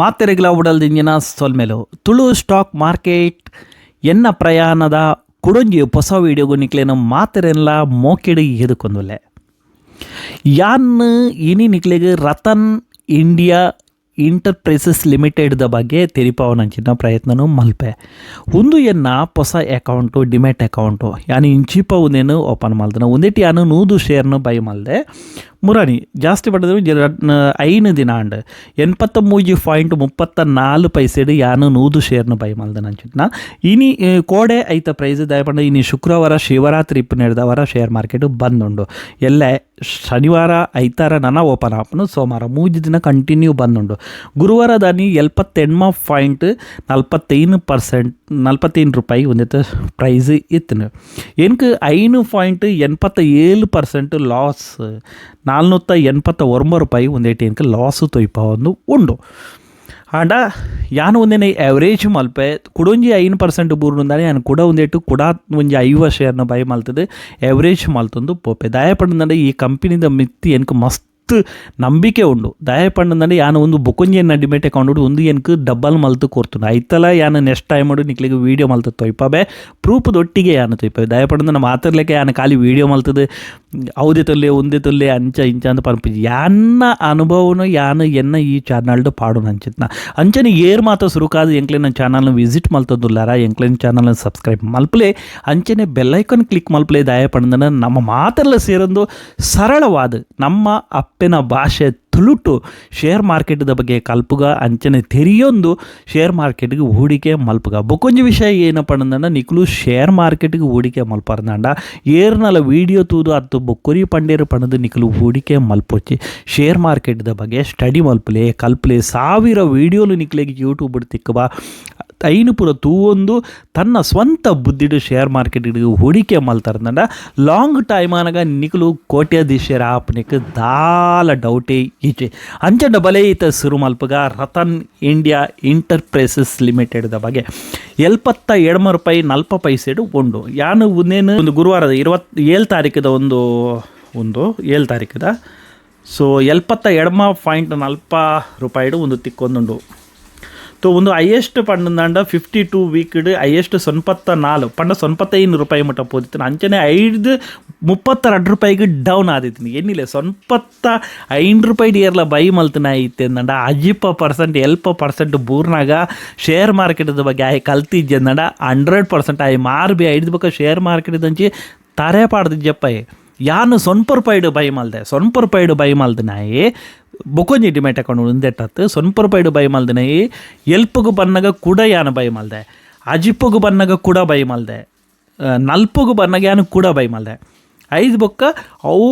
ಮಾತೆರೆಗ್ಲ ಉಡಲ್ದಿಂಜಿನ ಸೊಲ್ಮೆಲು Tulu stock market ಎನ್ನ ಪ್ರಯಾಣದ ಕುಡೊಂಜಿ ಹೊಸ ವೀಡಿಯೋಗು ನಿಕ್ಲೇನು ಮಾತೆರೆನ್ಲ ಮೋಕೆಡು ಎದುಕೊಂದುಲ್ಲೆ. ಯಾನ್ ಇನಿ ನಿಕ್ಲೆಗ್ Ratan India enterprises limited the ಬಗ್ಗೆ ತೆರಿಪಾವನಂಚಿನ ಪ್ರಯತ್ನನು ಮಲ್ಪೆ. ಉಂದು ಎನ್ನ ಹೊಸ account, demat account. ಯಾನ್ ಇಂಚಿಪ ಉಂದೆನ್ ಓಪನ್ ಮಲ್ದನ. ಉಂದೆಟ್ ಯಾನ್ 100 ಶೇರ್ನು ಬೈ ಮಲ್ದೆ. ಮುರಾನಿ ಜಾಸ್ತಿ ಪಡೆದ 5 ದಿನ ಆಂಡ್. 83.34 ಪೈಸೆಡ್ ಯಾನ್ 100 ಶೇರ್ನು ಬೈ ಮಲ್ದನ ಅಂಚಿನ. ಇನಿ ಕೋಡೆ ಐತ ಪ್ರೈಸ್ ದಾಯಪಂಡ ಇನಿ ಶುಕ್ರವಾರ ಶಿವರಾತ್ರಿ ಇಪ್ಪುನೆಡ್ದವರ ಶೇರ್ ಮಾರ್ಕೆಟ್ ಬಂದುಂಡು. ಎಲ್ಲೆ ಶನಿವಾರ ಐತಾರ ನನ ಓಪನ್ ಆಪುನು. ಸೋಮವಾರ 3 ದಿನ ಕಂಟಿನ್ಯೂ ಬಂದುಂಡು. ಗುರುವಾರ ದಾನಿ 78.45% 45 ರೂಪಾಯಿ ಒಂದಿತ್ತ ಪ್ರೈಸ್ ಇತ್ತು. ಎನ್ಕ್ 5.87% ಲಾಸ್, 489 ರೂಪಾಯಿ ಒಂದೇಟಿ ಎನ್ಕ್ ಲಾಸ್ ತೊಯ್ಪ ಒಂದು ಉಂಡು. ಆಂಡ ಯಾನ್ ಒಂದೇನೆ ಎವರೇಜ್ ಮಲ್ಪೆ. ಕುಡೊಂಜಿ 5% ಬೂರ್ನುಂದಾನೆ ಯಾನ್ ಕುಡ ಒಂದೇಟು ಕುಡ ಒಂಜಿ 50 ಶೇರ್ನ ಬೈ ಮಲ್ತದೆ ಎವರೇಜ್ ಮಲ್ತೊಂದು ಪೋಪೆ. ದಾಯ ಪಂಡಂಡ ಈ ಕಂಪನಿದ ಮಿತ್ತ್ ಎನ್ಕ್ ಮಸ್ತ್ ನಂಬಿಕೆ ಉಂಡು. ದಾಯ ಪಂಡಂಡ ಯಾನ್ ಒಂದು ಬೊಕೊಂಜಿ ಎನ್ನ ಡಿಮೆಟ್ ಅಕೌಂಟ್ ಒಂದು ಎನ್ಕ್ ಡಬ್ಬಲ್ ಮಲ್ತು ಕೊರ್ತುಂಡು. ಐತಲ ಯಾನ್ ನೆಕ್ಸ್ಟ್ ಟೈಮ್ ನಿಕ್ಲೆಗ್ ವೀಡಿಯೋ ಮಲ್ತು ತೊಯ್ಪಬೆ, ಪ್ರೂಫ್ ದೊಟ್ಟಿಗೆ ಯಾನ್ ತೊಯ್ಪೆ. ದಾಯ ಪಂಡಂಡ ಮಾತಾಡ್ಲಿಕ್ಕೆ ಯಾನ್ ಖಾಲಿ ವೀಡಿಯೋ ಮಲ್ತದೆ ಅವದೆ ತೊಲ್ಲೆ ಒಂದೇ ತೊಲ್ಲೆ ಅಂಚ ಇಂಚ ಅಂತ ಪನ್ಪುಜಿ. ಯಾನ್ನ ಅನುಭವನು ಯಾನ್ ಎನ್ನ ಈ ಚಾನಲ್ಡ್ ಪಾಡುನ ಅಂಚಿತ್ನ. ಅಂಚನೆ ಏರ್ ಮಾತ ಸುರುಕಾದ್ ಎಂಕ್ಲೆನ ಚಾನಲ್ನ ವಿಸಿಟ್ ಮಲ್ತೊಂದುಲ್ಲಾರ ಎಂಕ್ಲೆನ ಚಾನಲ್ನ ಸಬ್ಸ್ಕ್ರೈಬ್ ಮಲ್ಪಲೆ, ಅಂಚನೆ bell icon click ಮಲ್ಪಲೆ. ದಾಯ ಪಂಡಂಡ ನಮ್ಮ ಮಾತೆಲ್ಲ ಸೇರೊಂದು ಸರಳವಾದ ನಮ್ಮ ಅಪ್ಪೆನ ಭಾಷೆ ತುಳುಟು ಶೇರ್ ಮಾರ್ಕೆಟ್ದ ಬಗ್ಗೆ ಕಲ್ಪುಗ, ಅಂಚನೆ ತೆರಿಯೊಂದು ಶೇರ್ ಮಾರ್ಕೆಟ್ಗೆ ಹೂಡಿಕೆ ಮಲ್ಪುಗ. ಬೊಕೊಂಜಿ ವಿಷಯ ಏನಪ್ಪ ಅಂದಂಡ ನಿಕ್ಲು ಶೇರ್ ಮಾರ್ಕೆಟ್ಗೆ ಹೂಡಿಕೆ ಮಲ್ಪರ್ದಂಡ ಏರ್ನಲ ವೀಡಿಯೋ ತೂದು ಅತ್ತು ಬೊಕ್ಕೊರಿ ಪಂಡೇರು ಪಣದು ನಿಕ್ಲು ಹೂಡಿಕೆ ಮಲ್ಪೊಚ್ಚಿ. ಶೇರ್ ಮಾರ್ಕೆಟ್ದ ಬಗ್ಗೆ ಸ್ಟಡಿ ಮಲ್ಪಲೆ, ಕಲ್ಪಲೆ. 1000 ವೀಡಿಯೋಲು ನಿಕ್ಲೆಗ್ ಯೂಟ್ಯೂಬ್ ತಿಕ್ಕಬ. ಐನು ಪೂರ ತೂವೊಂದು ತನ್ನ ಸ್ವಂತ ಬುದ್ಧಿಡು ಶೇರ್ ಮಾರ್ಕೆಟ್ಗೆ ಹೂಡಿಕೆ ಮಲ್ತಾರಂದಂಡ ಲಾಂಗ್ ಟೈಮ್ ಆನಗ ನಿಕುಲು ಕೋಟ್ಯಾಧೀಶರ ಆಪನಿಕ್ ದಾಲ ಡೌಟೇ ಈಚೆ. ಅಂಚಂಡ ಬಲೆ ಈತ ಸುರು ಮಲ್ಪಗ. Ratan India enterprises limited the ಬಗ್ಗೆ 72 ರೂಪಾಯಿ 40 ಪೈಸೆಡು ಉಂಡು. ಯಾನು ಒಂದೇನು ಒಂದು ಗುರುವಾರದ 27 ತಾರೀಕದ ಒಂದು ಒಂದು 7 ತಾರೀಕದ. ಸೊ 72.40 ರೂಪಾಯಿಡು ಒಂದು ತಿಕ್ಕೊಂದುಂಡು. ತೋ ಒಂದು ಹೈಯೆಸ್ಟ್ ಪಂಡಂದಾಂಡ 52 ವೀಕ್ಡ್ ಹೈಯೆಸ್ಟ್ 94 ಪಂಡ 95 ರೂಪಾಯಿ ಮುಟ್ಟ ಪೋದಿತ್ತು. ಅಂಚನೆ 5 32 ರೂಪಾಯಿಗೆ ಡೌನ್ ಆದಿತ್ತು. ಎನ್ನಿಲ್ಲ 95 ರೂಪಾಯಿ ಏರ್ಲ ಬೈ ಮಲ್ತನ ಐತೆ ಅಂದಂಡ 5% 7% ಬೂರ್ನಾಗ ಶೇರ್ ಮಾರ್ಕೆಟ್ದ ಬಗ್ಗೆ ಆಯ್ ಕಲ್ತಿಜ್ಜಂದಂಡ 100% ಆಯ್ ಮಾರ್ ಬಿ ಐದು ಬೊಕ್ಕ ಶೇರ್ ಮಾರ್ಕೆಟ್ ದಂಚಿ ತರೆ ಪಾಡ್ದಿಜ್ಜಪ್ಪಾಯಿ. ಯಾನು 0 ರೂಪಾಯಿಡು ಬೈ ಮಲ್ದೆ, 0 ರೂಪಾಯಿಡು ಬೈ ಮಲ್ದಿನಾಯಿ. ಬೊಕೊಂಜಿ ಡಿಮೆಟ್ ಅಕೌಂಟ್ ಉಂದೆಟ್ಟತ್ತು. 0 ರೂಪಾಯಿಡು ಬೈ ಮಲ್ದಿನಾಯಿ. ಎಲ್ಪಗು ಬನ್ನಗ ಕೂಡ ಯಾನು ಬೈ ಮಲ್ದೆ, ಅಜಿಪ್ಪಗು ಬನ್ನಗ ಕೂಡ ಬೈ ಮಲ್ದೆ, ನಲ್ಪಗು ಬನ್ನಗ ಯಾನು ಕೂಡ ಬೈ ಮಲ್ದೆ. ಐದು ಬೊಕ್ಕ ಅವು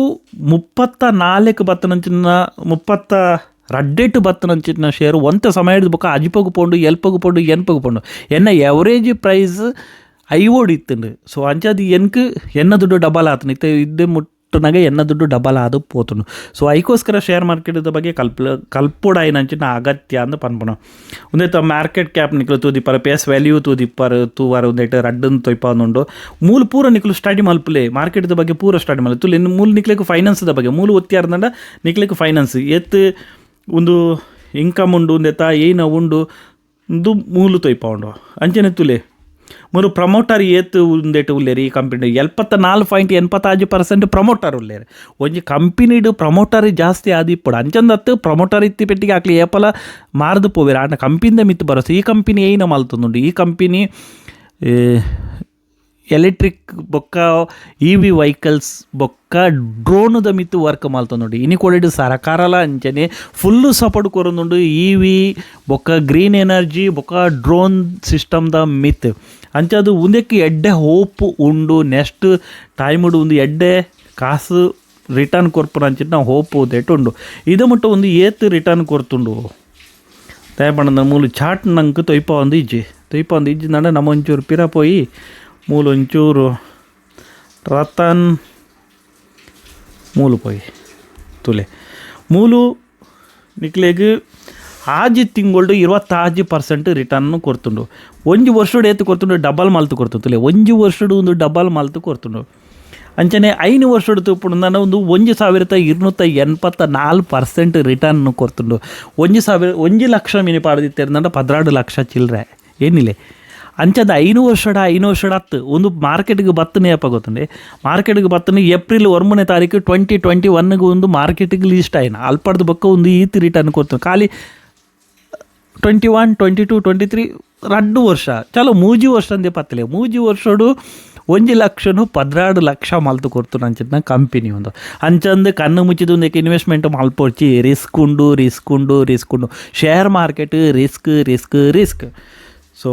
34 ಬತ್ತನಂಚಿನ 32 ಬತ್ತನಂಚಿನ ಶೇರು ಒಂತ ಸಮಯದ ಬೊಕ್ಕ ಅಜಿಪಗು ಪೋಂಡು, ಎಲ್ಪಗು ಪೋಂಡು, ಎನ್ಪಗು ಪೋಂಡು. ಎನ್ನ ಎವರೇಜ್ ಪ್ರೈಸ್ ಐವೋಡು ಇತ್ತುಂಡು. ಸೊ ಅಂಚಾದ್ ಎನ್ಕ್ ಎನ್ನ ದುಡ್ಡು ಡಬಲ್ ಆತನ ಇತ್ತೆ ಇದ್ದೆ ಮುಟ್ಟುನಾಗ ಎನ್ನ ದುಡ್ಡು ಡಬಲ್ ಆದು ಪೋತುಂಡು. ಸೊ ಐಕೋಸ್ಕರ ಶೇರ್ ಮಾರ್ಕೆಟ್ದ ಬಗ್ಗೆ ಕಲ್ಪೊಡಾಯಿನಂಚಿನ ಅಗತ್ಯ ಅಂದ್ ಪನ್ಪುನು. ಉಂದೆತ ಮಾರ್ಕೆಟ್ ಕ್ಯಾಪ್ ನಿಕ್ಲು ತೂದಿಪ್ಪರ್, ಪೇಸ್ ವ್ಯಾಲ್ಯೂ ತೂದಿಪ್ಪರ್ ತೂವರ್. ಉಂದೆಟ್ ರಡ್ಡನ್ ತೊಯ್ಪಾವೊಂದುಂಡು. ಮೂಲು ಪೂರ ನಿಕ್ಲು ಸ್ಟಡಿ ಮಲ್ಪುಲೆ. ಮಾರ್ಕೆಟ್ದ ಬಗ್ಗೆ ಪೂರ ಸ್ಟಡಿ ಮಲ್ಪು ತುಲೆ. ಮೂಲು ನಿಕ್ಲೆಗ್ ಫೈನಾನ್ಸ್ದ ಬಗ್ಗೆ ಮೂಲು ಒತ್ತಿಯಾರ್ದಂಡ ನಿಕ್ಲೆಗ್ ಫೈನಾನ್ಸ್ ಏತ್ ಉಂದು ಇನ್ಕಮ್ ಉಂಡು, ಉಂದೆತ ಏನ ಉಂಡು ಉಂದು ಮೂಲು ತೊಯ್ಪಾವುಂಡು. ಅಂಚನೆ ತುಲೆ ಮೂರು ಪ್ರಮೋಟರ್ ಏತ್ ಉಂದೆಟ್ ಉಲ್ಲೇರಿ ಈ ಕಂಪನಿ. 74.86% ಪ್ರಮೋಟರ್ ಉಲ್ಲೇರು. ಒಂಜಿ ಕಂಪನಿಡ್ ಪ್ರಮೋಟರ್ ಜಾಸ್ತಿ ಆದಿಪ್ಪಡು. ಅಂಚಂದತ್ತು ಪ್ರಮೋಟರ್ ಇತ್ತಿ ಪೆಟ್ಟಿಗೆ ಅಕ್ಲು ಏಪಲ ಮಾರ್ದು ಪೋವೆರ್. ಆಂಡ ಕಂಪಿನಿದ ಮಿತ್ತ್ ಭರೋಸೆ. ಈ ಕಂಪನಿ ಏನ ಮಲ್ತೊಂದುಂಡು? ಈ ಕಂಪನಿ ಎಲೆಕ್ಟ್ರಿಕ್ ಬೊಕ್ಕ ಇವಿ ವೆಹಿಕಲ್ಸ್ ಬೊಕ್ಕ ಡ್ರೋನ್ದ ಮಿತ್ತ್ ವರ್ಕ್ ಮಲ್ತೊಂದುಂಡು. ಇನಿ ಕೊಡಿಡ್ ಸರಕಾರಲ ಅಂಚನೆ ಫುಲ್ ಸಪೋರ್ಟ್ ಕೊರೊಂದುಂಡು ಇವಿ ಬೊಕ್ಕ ಗ್ರೀನ್ ಎನರ್ಜಿ ಬೊಕ್ಕ ಡ್ರೋನ್ ಸಿಸ್ಟಮ್ದ ಮಿತ್ತ್. ಅಂಚಾದ್ ಉಂದೆಕ್ ಎಡ್ಡೆ ಹೋಪ್ ಉಂಡು. ನೆಕ್ಸ್ಟ್ ಟೈಮ್ಡ್ ಉಂದು ಎಡ್ಡೆ ಕಾಸು ರಿಟರ್ನ್ ಕೊರ್ಪುನಂಚಿನ ಹೋಪ್ ಉಂದೆಟ್ ಉಂಡು. ಇದು ಮುಟ್ಟ ಒಂದು ಏತ್ ರಿಟರ್ನ್ ಕೊರ್ತುಂಡು ದಾಯೆ ಪಂಡ ಮೂಲು ಚಾಟ್ ನಂಕ್ ತೊಯ್ಪಾವೊಂದು ಇಜ್ಜಿ. ತೊಯ್ಪಾವೊಂದು ಇಜ್ಜಿ ನಡ ನಮ ಒಂಚೂರು ಪಿರ ಪೋಯಿ ಮೂಲು ಒಂಚೂರು ರತನ್ ಮೂಲು ಪೋಯಿ ತುಲೆ. ಮೂಲು ನಿಕ್ಲೆಗ್ ಆಜಿ ತಿಂಗೊಳ್ಡು 26% ರಿಟರ್ನ್ ಕೊರ್ತುಂಡು. ಒಂಜಿ ವರ್ಷಡ್ ಏತ್ ಕೊರ್ತುಂಡು? ಡಬಲ್ ಮಲ್ತ್ ಕೊರ್ತುಂಡು. ತುಲೆ, ಒಂಜಿ ವರ್ಷಡ್ ಒಂದು ಡಬಲ್ ಮಲ್ತ್ ಕೊರ್ತುಂಡು. ಅಂಚನೆ 5 ವರ್ಷಡ್ ತೂಪುಂಡ ಒಂದು 1284% ರಿಟರ್ನ್ ಕೊರ್ತುಂಡು. 1000, 1 ಲಕ್ಷ ಮಿನಿ ಪಾಡ್ದಿತ್ತೆರ್ಂಡ 12 ಲಕ್ಷ ಚಿಲ್ಲರೆ ಏನಿಲೆ. ಅಂಚದ 5 ವರ್ಷಡ, 5 ವರ್ಷಡ ಅತ್ತು. ಒಂದು ಮಾರ್ಕೆಟ್ಗೆ ಬತ್ತನೆ ಅಪ್ಪ ಗೊತ್ತುಂಡೆ? ಮಾರ್ಕೆಟ್ಗೆ ಬತ್ತನೆ ಏಪ್ರಿಲ್ 9ನೇ ತಾರೀಕು 2021ಗೆ ಒಂದು ಮಾರ್ಕೆಟಿಗೆ ಲಿಸ್ಟ್ ಆಯ್ನ. ಅಲ್ಪಡ್ದು ಬೊಕ್ಕ ಒಂದು ಈತ್ ರಿಟರ್ನ್ ಕೊಡ್ತು. ಖಾಲಿ 21, 22, 23, 2 ವರ್ಷ, ಚಲೋ 3 ವರ್ಷ ಅಂದೇ ಪತ್ತಲೆ. 3 ವರ್ಷಡು 1 ಲಕ್ಷನು 12 ಲಕ್ಷ ಮಲ್ತು ಕೊರ್ತು ಅಂಚಿನ ಕಂಪನಿ ಒಂದು. ಅಂಚಂದು ಕಣ್ಣು ಮುಚ್ಚಿದ ಒಂದಕ್ಕೆ ಇನ್ವೆಸ್ಟ್ಮೆಂಟ್ ಮಲ್ಪೊಡ್ಚಿ. ರಿಸ್ಕ್ ಉಂಡು, ರಿಸ್ಕ್ ಉಂಡು, ರಿಸ್ಕ್ ಉಂಡು. Share market risk, risk, risk. So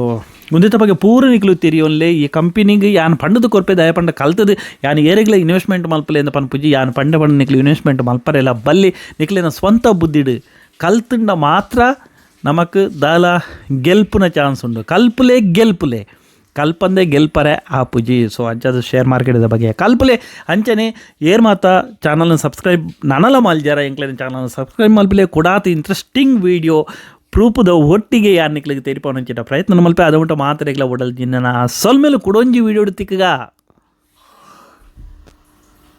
ಉಂದೆತ ಬಗ್ಗೆ ಪೂರ ನಿಕ್ಲು ತೆರಿಯೊನ್ಲೆ. ಈ ಕಂಪನಿಗೆ ಯಾನ್ ಪಂಡದು ಕೊರ್ಪೆ, ದಯ ಪಂಡ ಕಲ್ತದು ಯಾನ್ ಏರೆಗ್ಲ ಇನ್ವೆಸ್ಟ್ಮೆಂಟ್ ಮಲ್ಪಲೆ ಅಂತ ಪನ್ಪುಜಿ. ಯಾನ್ ಪಂಡ ಪಂಡ ನಿಕ್ಲು ಇನ್ವೆಸ್ಟ್ಮೆಂಟ್ ಮಲ್ಪರೆಲ್ಲ ಬಲ್ಲಿ. ನಿಕ್ಲೆನ ಸ್ವಂತ ಬುದ್ಧಿಡ್ ಕಲ್ತುಂಡ ಮಾತ್ರ ನಮಕ್ ದಾಲ ಗೆಲ್ಪುನ ಚಾನ್ಸ್ ಉಂಡು. ಕಲ್ಪುಲೆ, ಗೆಲ್ಪುಲೆ. ಕಲ್ಪಂದೆ ಗೆಲ್ಪರೆ ಆಪುಜಿ. ಸೊ ಅಂಚಾದ ಶೇರ್ ಮಾರ್ಕೆಟ್ದ ಬಗ್ಗೆ ಕಲ್ಪಲೆ. ಅಂಚನೆ ಏರ್ ಮಾತ ಚಾನಲ್ನ ಸಬ್ಸ್ಕ್ರೈಬ್ ನನಲ ಮಲ್ಜಾರ, ಎಂಕ್ಲೆನ ಚಾನಲ್ನ ಸಬ್ಸ್ಕ್ರೈಬ್ ಮಲ್ಪಲೆ. ಕುಡಾತ್ ಇಂಟ್ರೆಸ್ಟಿಂಗ್ ವೀಡಿಯೋ ಪ್ರೂಫ್ದ ಒಟ್ಟಿಗೆ ಯಾರು ನಿಕ್ಲಿಗೆ ತೆರಿಪಾವನಂಚಿನ ಪ್ರಯತ್ನ ಮಲ್ಪೆ. ಅದು ಉಂಟು ಮಾತ್ರ ಉಡಲ್ ಜಿನ್ನ ಸೊಲ್ಮೆಲು. ಕುಡೊಂಜಿ ವೀಡಿಯೋ ತಿಕ್ಕಗ.